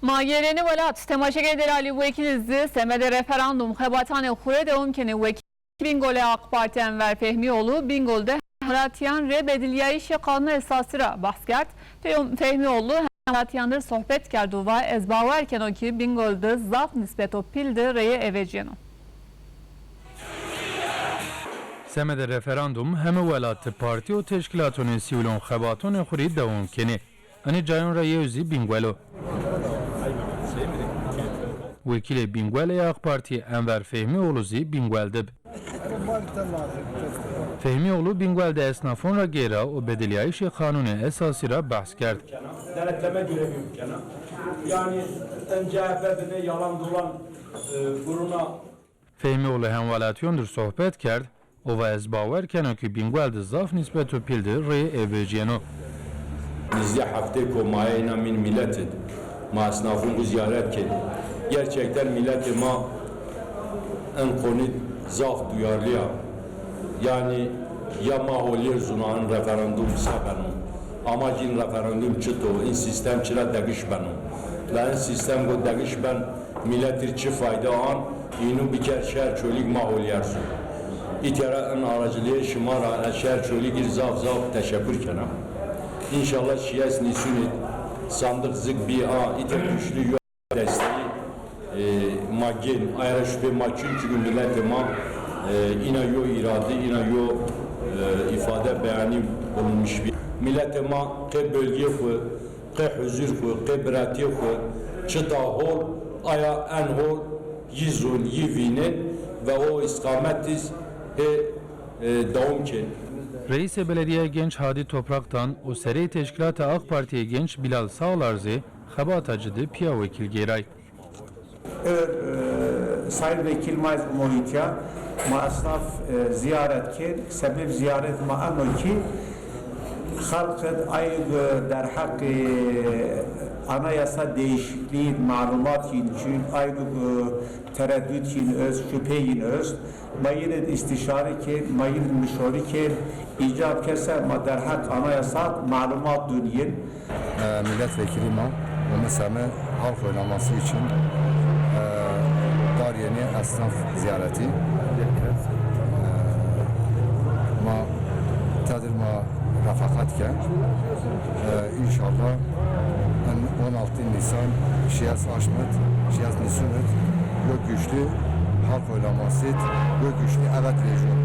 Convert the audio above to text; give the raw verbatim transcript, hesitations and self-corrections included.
Ma gêrenê welat. Temaşekerê delalî, wekîlî zî semedê referandum xebatanê xo rê dewam kenê. Wekîlê Bingolî ya AK Partî Enver Fehmîoğlu, Bingol de hemwelatîyan rê bedîlyayîşê Qanûnê Esasî ra behs kerd. Fehmîoğlu hemwelatîyan dir sohbet kerd û va, ez bawer keno ki Bingol de zaf nîsbeto pîl de reye ê vecîyeno. Semedê referandum heme welat de partî û teşkîlatonê sîvîlon xebatonê xo rê dewam kenê. Enê cayon ra yew zî Bingol o. Wekîlê Bingolî ya AK Partî Enver Fehmîoğlu zî Bingol de bi. Fehmîoğlu Bingol de esnafon ra gêra û bedîlyayîşê Qanûnê Esasî ra behs kerd. Denetleme görevi yok yani. Yani en C H P bine yalan dolan e, guruna Fehmîoğlu hemwelatîyon dir sohbet kerd û va, ez bawer keno ki Bingol de zaf nîsbeto pîl de reye ê vecîyeno. Nizdî heftêko ma yê îna mîn mîlet id, ma esnafûn xwu zîyaret kên. Gerçekten mîletê ma en konî zaf duyarlî ya. Yanî ya ma holîyer zûna en referandum se beno, amacî in referandum çit o, in sîstem çira degiş beno. La in sîstem go degiş ben, mîletî rê çi fayde an, înû biker şer Çolîg ma holîyer zû. Îtya ra in aracılîyê şima ra ez şer Çolîgî rê zaf zaf teşekur kena. Înşallah şiyes nîsûnî sandiq zik bî a, îtya güçlü yo desteği, e, ma gên. Ay ra şüphe ma çin, çünkü mîletê ma, e, îna yo îrade, îna yo, e, îfade beyanî bulunmuş bî. Mîletê ma qê bölgeyê xwu, qê huzur xwu, qê biratîyê xwu, çita hol, aya en hol yî zûn, yî vînên ve o îstîqamet iz hê, e, dewam kên. Reîsê Beledîyaya Genç Hadi Topraktan û sereyê teşkîlata AK Partîye Genç Bilal Sağlar zî xebata ci de pîya wekîl gêray. Evet, e, Sayın Vekil, ma ez umo îtya, ma esnaf, e, ziyaret kên. Sebeb ziyaret ma eno ki xelq id ayg derheqê anayasa değişikliği malumat yin çin, ayg, e, tereddüt yin öst, şüphe yin öst. Ma yin id îstîşare kên, ma yin id mişorî kên, îcab kese ma derheq anayasa malumat dûn yin. E, milletvekili ma, o mi seme halk oylaması için, e, Daryenî esnaf ziyareti. E, ma tedir ma refakat ke. E, înşallah en on altı Nisan şiyas aşmit, şiyas nîsûnit, yo güçlü halk oylamasıyt, yo güçlü evet vejîyot.